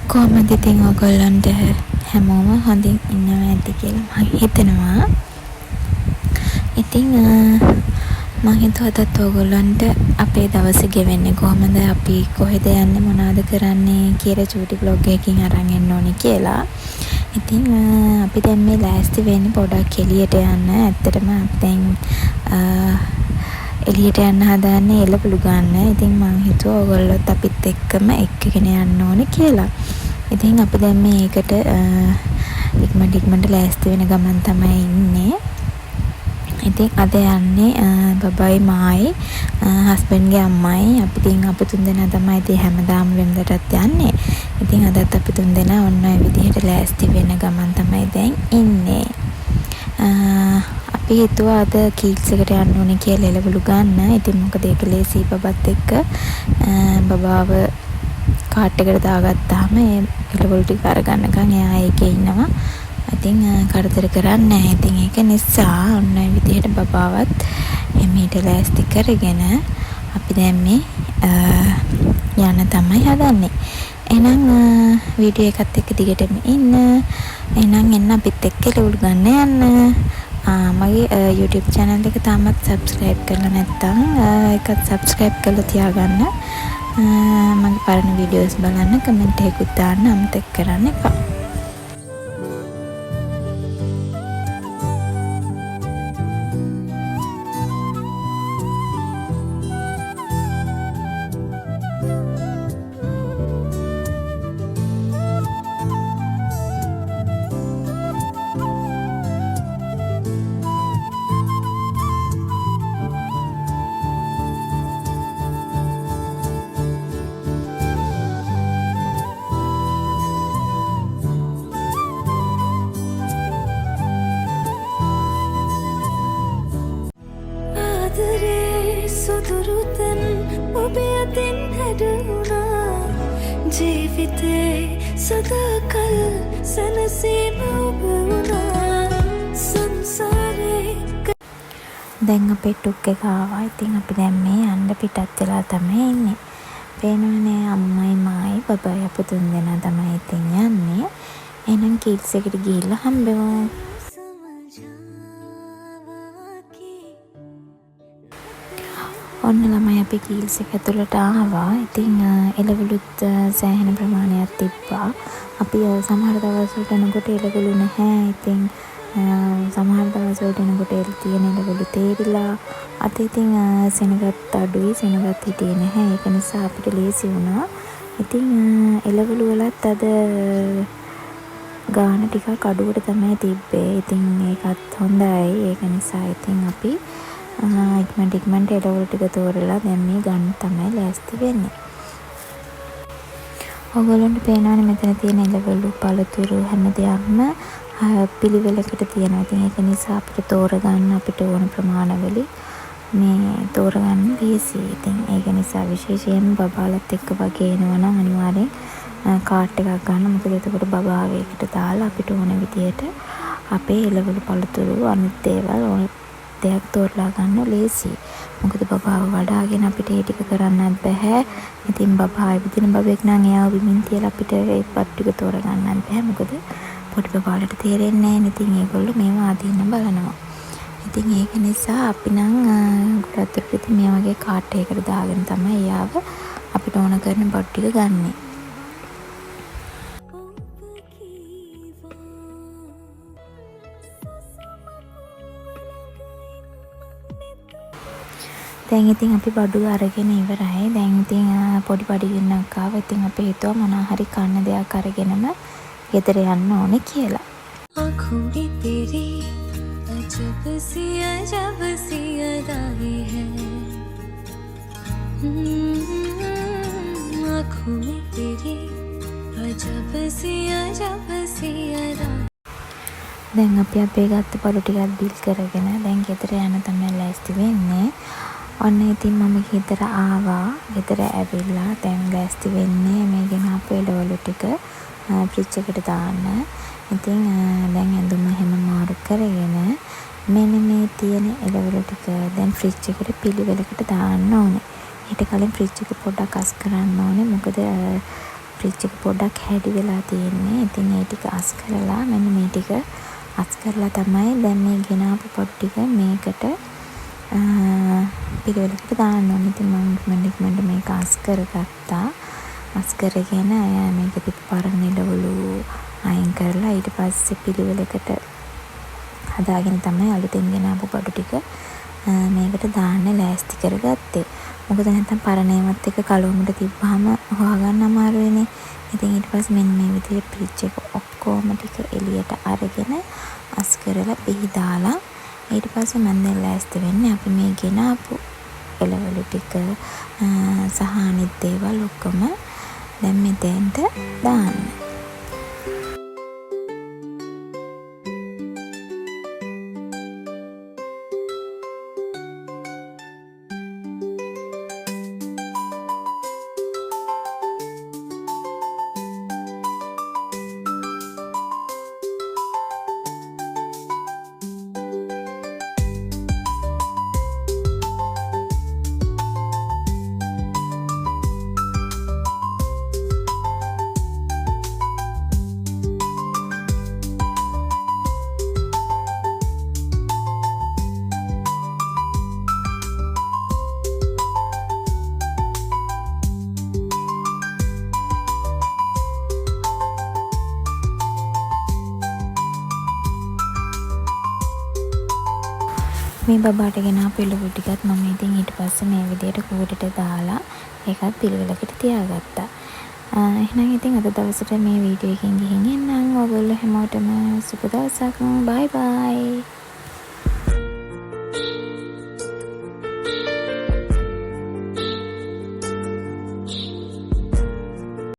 කොහොමද ඉතින් ඔයගොල්ලන්ට හැමෝම හොඳින් ඉන්නවා ඇති කියලා මං හිතනවා. ඉතින් මං හිතුවා අදත් ඔයගොල්ලන්ට අපේ දවස ගෙවෙන්නේ කොහොමද, අපි කොහෙද යන්නේ, මොනවද කරන්නේ කියලා චූටි ව්ලොග් එකකින් අරන් එන්න ඕනේ කියලා. ඉතින් අපි දැන් මේ ලෑස්ති වෙන්නේ පොඩක් එළියට යන්න. ඇත්තටම අපි දැන් එළියට යන්න හදන්නේ එළවලු ගන්න. ඉතින් මං හිතුවා ඔයගොල්ලොත් අපිත් එක්කම එක්කගෙන යන්න ඕනේ කියලා. ඉතින් අපි දැන් මේ ඒකට ඉක්මනට ඉක්මනට ලෑස්ති වෙන ගමන් තමයි ඉන්නේ. ඉතින් අද යන්නේ බබයි මායි හස්බන්ඩ්ගේ අම්මයි. අපි ඉතින් අපි තුන්දෙනා තමයි ඉතින් හැමදාම වෙනදටත් යන්නේ. ඉතින් අදත් අපි තුන්දෙනා ඔන්න ඔය විදිහට ලෑස්ති වෙන ගමන් තමයි දැන් ඉන්නේ. අපි හිතුවා අද කීල්ස් එකට යන්න ඕනේ කියලා එළවලු ගන්න. ඉතින් මොකද ඒක ලේසි බබත් එක්ක. බබාව කාට් එකට දාගත්තාම ඒ එළවලු ටික අරගන්නකම් එයා ඒකේ ඉන්නවා. ඉතින් කරදර කරන්නේ නැහැ. ඉතින් ඒක නිසා ඔන්න ඔය විදිහට බබාවත් එමෙහිට ලෑස්ති කරගෙන අපි දැන් මේ යන්න තමයි හදන්නේ. එහෙනම් වීඩියෝ එකත් එක්ක දිගටම ඉන්න. එහෙනම් එන්න අපිත් එක්ක එළවලු ගන්න යන්න. මගේ YouTube channel එක තාමත් subscribe කරලා නැත්නම් ඒකත් subscribe කරලා තියාගන්න. මගේ පරණ වීඩියෝස් බලන්න, කමෙන්ට් එකකුත් දාන්න අමතක කරන්න එපා. ආදරේ සුදුරුතන් ඔබේ අතින් හැඩවුණා. ජීවිතේ සදාකල් සැනසීම ඔබ වුණා සංසාරේ. දැන් අපේ ටුක් එක ආවා. ඉතින් අපි දැන් මේ යන්න පිටත් වෙලා තමයි ඉන්නේ. පේනවනේ අම්මයි මායි බබයි අපි තුන්දෙනා තමයි ඉතින් යන්නේ. එහෙනම් කීල්ස් එකට ගිහිල්ලා හම්බෙමු. ඔන්න ළමයි අපි කීල්ස් එක ඇතුළට ආවා. ඉතින් එළවලුත් සෑහෙන ප්‍රමාණයක් තිබ්බා. අපි සමහර දවස් වලට එනකොට එළවලු නැහැ. ඉතින් සමහර දවස් වලට එනකොට තියෙන එළවලු තේරිලා. අද ඉතින් සෙනගත් අඩුයි, සෙනගත් හිටියේ නැහැ. ඒක නිසා අපිට ලේසි වුණා. ඉතින් එළවලු වලත් අද ගාන ටිකක් අඩුවට තමයි තිබ්බේ. ඉතින් ඒකත් හොඳයි. ඒක නිසා ඉතින් අපි ඉක්මනට ඉක්මනට එළවලු ටික තෝරලා දැන් මේ ගන්න තමයි ලෑස්ති වෙන්නේ. ඔයගොල්ලන්ට පේනවනේ මෙතන තියෙන එළවලු පළතුරු හැම දෙයක්ම පිළිවෙලකට තියෙනවා. ඉතින් ඒක නිසා අපිට තෝරගන්න අපිට ඕන ප්‍රමාණ වලින් මේ තෝරගන්න ලේසියි. ඉතින් ඒක නිසා විශේෂයෙන්ම බබාලත් එක්ක වගේ එනවා නම් අනිවාර්යෙන් කාට් එකක් ගන්න. මොකද එතකොට බබාව ඒකට දාලා අපිට ඕන විදියට අපේ එළවලු පළතුරු අනිත් දේවල් ඕන දෙයක් තෝරලා ගන්න ලේසියි. මොකද බබාව වඩාගෙන අපිට ඒ ටික කරන්නත් බැහැ. ඉතින් බබා ඇවිදින බබෙක් නම් එයාව බිමින් තියලා අපිට ඒ බඩු ටික තෝරගන්නත් බැහැ. මොකද පොඩි බබාලට තේරෙන්නේ නෑනේ. ඉතින් ඒගොල්ලෝ මේවා අදින්න බලනවා. ඉතින් ඒක නිසා අපි නම් ගොඩක් දුරට ඉතින් මේ වගේ කාට් එකකට දාගෙන තමයි එයාව අපිට ඕන කරන බඩු ටික ගන්නෙ. දැන් ඉතින් අපි බඩු අරගෙන ඉවරයි. දැන් ඉතින් පොඩි බඩගින්නක් ආවා. ඉතින් අපි හිතුවා මොනවා හරි කන්න දෙයක් අරගෙනම ගෙදර යන්න ඕනේ කියලා. आँखों में तेरी अजब सी अजब सी अदाएं हैं। आँखों में तेरी अजब सी अजब सी अदाएं। දැන් අපි අපේ ගත්ත බඩු ටිකත් බිල් කරගෙන දැන් ගෙදර යන්න තමයි ලෑස්ති වෙන්නේ. ඔන්න ඉතින් මම ගෙදර ආවා. ගෙදර ඇවිල්ලා දැන් ලෑස්ති වෙන්නේ මේ ගෙනාපු එළවලු ටික ෆ්‍රිජ් එකට දාන්න. ඉතින් දැන් ඇඳුම එහෙම මාරු කරගෙන මෙන්න මේ තියෙන එළවලු ටික දැන් ෆ්‍රිජ් එකට පිළිවෙලකට දාන්න ඕනේ. ඊට කලින් ෆ්‍රිජ් එක පොඩ්ඩක් අස් කරන්න ඕනේ. මොකද ෆ්‍රිජ් එක පොඩ්ඩක් හැඩි වෙලා තියෙන්නේ. ඉතින් ඒ ටික අස් කරලා, මෙන්න මේ ටික අස් කරලා තමයි දැන් මේ ගෙනාපු බඩු ටික මේකට පිළිවෙලකට දාන්න ඕනේ. ඉතින් මම ඉක්මනට ඉක්මනට මේක අස් කරගත්තා. අස් කරගෙන මේකේ තිබ්බ පරණ එළවලු අයින් කරලා, ඊට පස්සේ පිළිවෙලකට හදාගෙන තමයි අලුතෙන් ගෙනාපු බඩු ටික මේකට දාන්න ලෑස්ති කරගත්තේ. මොකද නැත්තම් පරණ ඒවත් එක්ක කලවමට තිබ්බහම හොයාගන්න අමාරුයිනේ. ඉතින් ඊට පස්සේ මෙන්න මේ විදිහට ෆ්‍රිජ් එක ඔක්කොම ටික එළියට අරගෙන, අස් කරලා, පිහි දාලා, ඊට පස්සේ මං දැන් ලෑස්ති වෙන්නේ අපි මේ ගෙනාපු එළවලු ටික සහ අනිත් දේවල් ඔක්කොම දැන් මෙතෙන්ට දාන්න. මේ බබාට ගෙනාපු එළවලු ටිකත් මම ඉතින් ඊට පස්සේ මේ විදියට කූඩේට දාලා ඒකත් පිළිවෙලකට තියාගත්තා. එහෙනම් ඉතින් අද දවසට මේ වීඩියෝ එකෙන් ගිහින් එන්නම්. ඔයගොල්ලෝ හැමෝටම සුබ දවසක්. බයි බයි.